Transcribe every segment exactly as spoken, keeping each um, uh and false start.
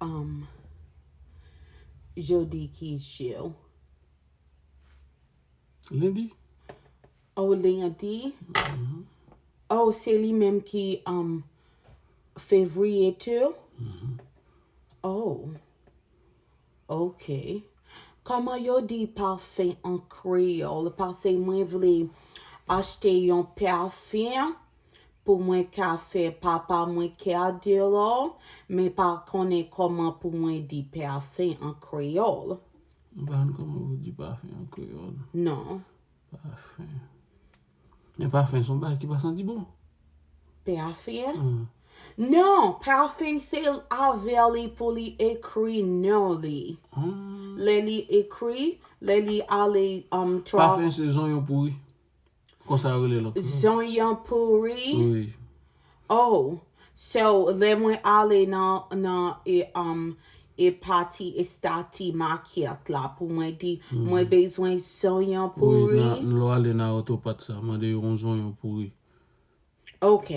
Um, jodi ki jou? Lendi. Oh, lendi? Oh, se li menm ki um, fevriye tou? Oh, ok. Kòman yo di pafen an kreyòl? Paske mwen vle achte yon pafen pou mwen ka fè papa mwen kado, men pa konnen kòman pou mwen di pafen an kreyòl. Ou pa konn kòman pou di pafen an kreyòl? Non. Pafen. Men pafen se yon bagay ki pa santi bon. Pafen? Non, pafen se avè li pou li ekri non li. Lè li ekri, lè li ale um, tra... Pafen se zonyon pouri. Konsa yo rele l ankò. Zonyon pouri? Wi. Oh, so lè mwen ale nan nan e um, e pati estati makèt la pou mwen di mwen bezwen zonyon Wi, pouri. nan lè w ale nan otopat sa, mande yo yon zonyon pouri. Ok.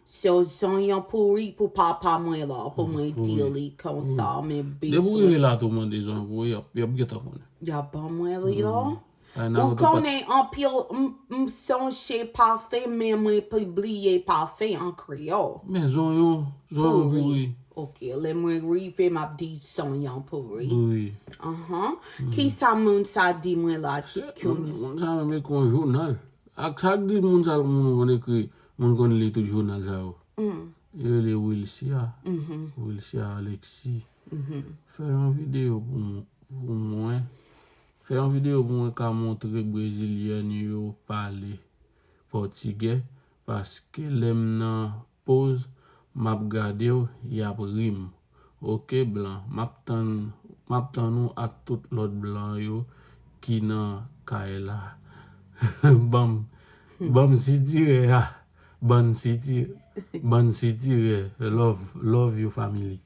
So zonyon pouri pou papa mwen la pou mwen di li konsa men Depi w bezwen. rive la tou mande zonyon pouri, y ap y ap gentan konnen. Y ap ban mwen li la? Ay, nan Ou otopat. Konnen anpil m m sonje pafen men mwen bliye pafen an kreyòl. Men zonyon, zonyon pouri. Ok, lè mwen rive m ap di zonyon pouri. Wi. Anhan. Kisa moun sa di mwen la? Moun moun sa menm ekri yon jounal. Ak sa k di moun sa moun konn ekri, moun konn li tout jounal sa yo. Yo rele Wilcia. Wilcia Alexis. Fè yon videyo pou m- pou mwen. Fè yon videyo pou mwen ka montre brezilyèn yo pale pòtigè paske lè m nan poz m ap gade w y ap ri m. Ok blan, m ap tann m ap tann ou ak tout lòt blan yo ki nan kay la. Ban m ban m sitirè a. Ban siti ban sitirè. Love love you family.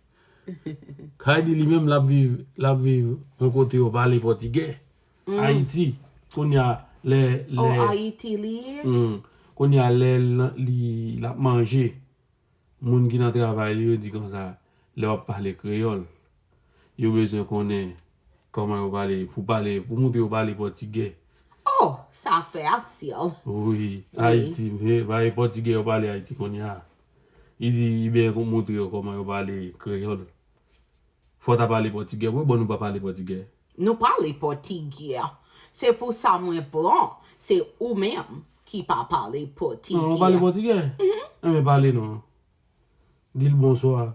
Kay di li menm l ap viv l ap viv yon kote yo pale pòtigè. Ayiti. Kounye a lè Oh, lè Ayiti li ye? Hmm. Kounye a lè l- li l ap manje, moun ki nan travay li yo di konsa, lè w ap pale kreyòl, yo bezwen konnen kòman yo pale, pou pale, pou montre yo pale pòtigè. Oh, sa fasil. Wi, Ayiti, men pale pòtigè yo pale Ayiti kounye a. Li di, li byen montre yo kòman yo pale kreyòl. Fò w ta pale pòtigè, pou bon nou pa pale pòtigè. Nou pale pòtigè. Se pou sa mwen blan, se ou menm ki pa pale pòtigè. Non, ou pale pòtigè? Enben pale non. Di l bonswa.